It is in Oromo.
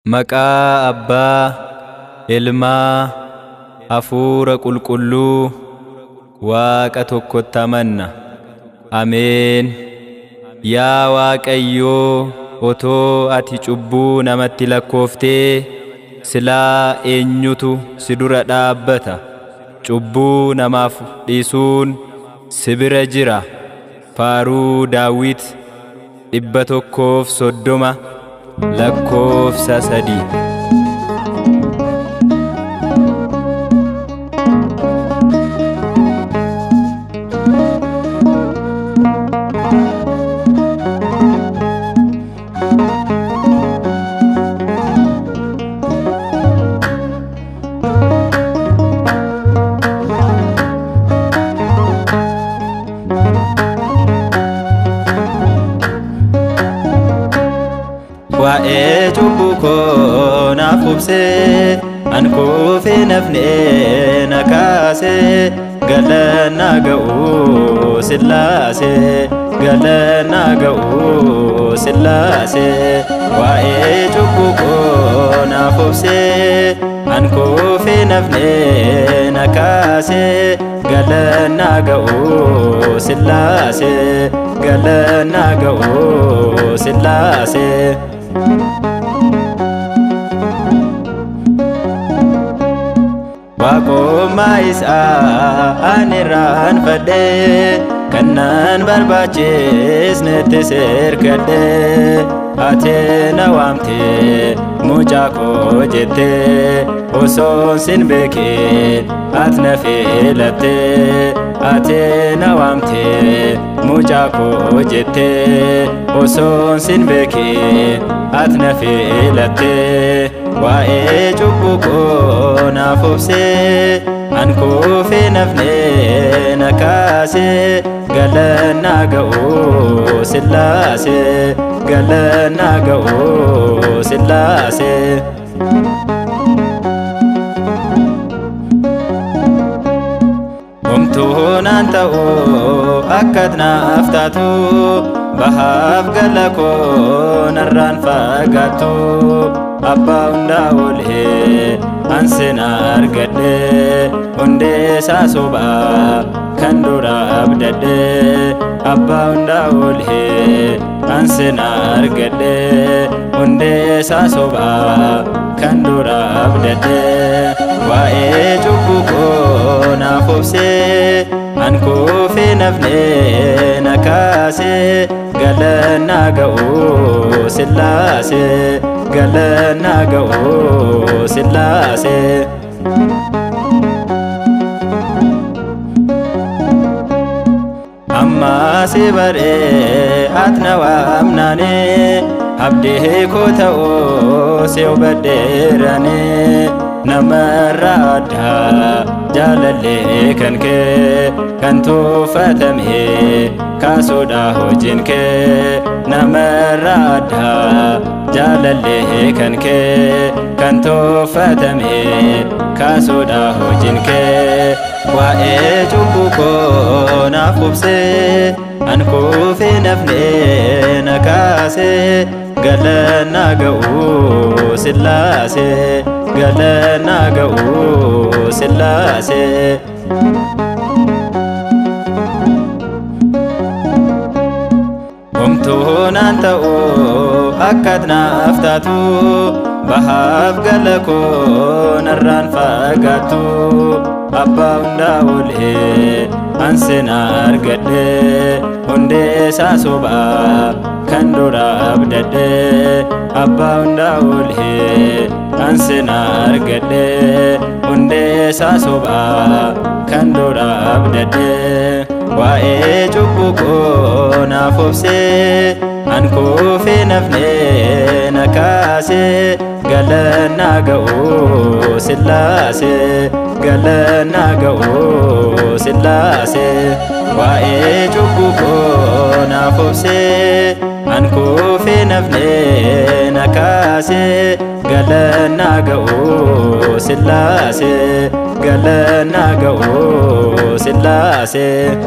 Maqaa Abbaa, Ilmaa, Hafuura Qulqulluu, Waaqa tokkotti amanna. Ameen. Yaa Waaqayyoo, otoo ati cubbuu namatti lakkooftee, silaa eenyutu si dura dhaabbata? Cubbuu namaaf dhiisuun si bira jira. Faaruu Daawit 130 lakkoofsa 3. Waa'ee cubbuu koo naaf obsee, an kuufee nafnee na kaasee, galanna ga'uu Sillaasee, galanna ga'uu Sillaasee. Waa'ee cubbuu koo naaf obsee, an kuufee nafnee na kaasee, galanna ga'uu Sillaasee, galanna ga'uu Sillaasee. Waaqummaa isaa ani irraanfadhee, kannaan barbaachisnetti sirkadhee, ati na waamtee mucaa koo jettee, osoon sin beekin ati na filattee, ati na waamtee mucaa koo jettee, osoon sin beekin ati na filattee. Waa'ee cubbuu koo naaf obsee, an kuufee nafnee na kaasee, galanna ga'uu Sillaasee, galanna ga'uu Sillaasee. Homtuu naan ta'uu akkat naaf taatu, bahaaf gala koo narraan fagaattu, abbaa hundaa olee an sin argadhe, hundee isaa sobaa kan dura abdadhe, abbaa hundaa olee an sin argadhe, hundee isaa sobaa kan dura abdadhe. Waa'ee cubbuu koo naaf obsee, an kuufee nafnee na kaasee, galanna ga'uu Sillaasee, galanna ga'uu Sillaasee. Amma si baree ati na waamnaanii, abdii koo ta'uu si hubadheeranii, namarraa addaa jaalallee kan kee, kan tuffatame kaasuudha hojiin kee, namarraa addaa jaalallee kan kee, kan tuffatame kaasuudha hojiin kee. Waa'ee cubbuu koo naaf obsee, an kuufee nafnee na kaasee, galanna ga'uu Sillaasee, galanna ga'uu Sillaasee. Homtuu naan ta'uu akkat naaf taatu, bahaaf gala koo narraan fagaattu, abbaa hundaa olee an sin argadhe, hundee isaa sobaa kan dura abdadhe, abbaa hundaa olee an sin argadhe, hundee isaa sobaa kan dura abdadhe. Waa'ee cubbuu koo naaf obsee, an kuufee nafnee na kaasee, galanna ga'uu Sillaasee, galanna ga'uu Sillaasee. Waa'ee cubbuu koo naaf obsee, an kuufee nafnee na kaasee, galanna ga'uu Sillaasee, galanna ga'uu Sillaasee.